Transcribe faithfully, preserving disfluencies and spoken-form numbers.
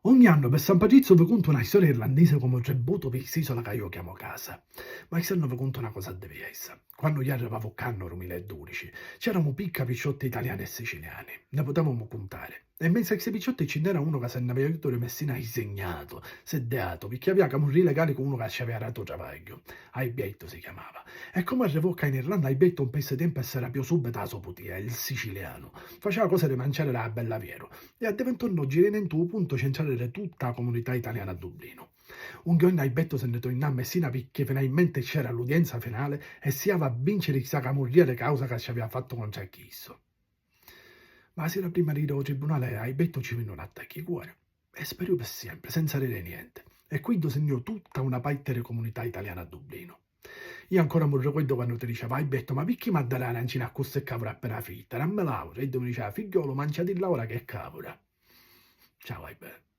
Ogni annu pi San Patrizziu vi cuntu na storia irlandisi comu tributu pi st'isola ca iu chiamu casa. Ma quist'annu vi cuntu na cosa diversa. Quannu iu arrivavu ccà nnu dumiladudici, c'eramu picca picciotti italiani e siciliani. Nni putevamo cuntari. E mmenzu a sti picciotti ci nn'era unu ca si nn'avia iutu di Messina isignatu, siddiatu, picchì avia camurrìi legali cu unu ca ci avia datu travagghiu. Aibiettu si chiamava. E comu arrivò ccà in Irlanda, Aibiettu un pezzu di tempu e si rapiò subitu a so putia, il sicilianu. Faceva cosa di manciari dâ bella Vieru e addivintò nu girinu ntu u puntu centrali di tutta a comunità italiana a Dublinu. Un jornu Aibiettu si nni tornò a Messina picchì finalmenti c'era l'udienza finali e si havi a vinciri sta camurrìa di causa ca ci avia fattu contra a chissu. Ma a sira prima di jiri ô tribunali, Aibiettu ci vinni un attaccu di cuori e spariu pi sempri, senza diri nienti. E cu iddu si nni jò tutta una parti di comunità italiana a Dublinu. Iu ancora mi ricordu quannu ti diceva: "Aibiettu, ma picchì m'ha dari a rancina accussì cavura appena fritta? Dammi l'autra." E iddu mi diceva: "Figghiolu, manciatilla ora ch'è cavura." Ciao, Aibiettu.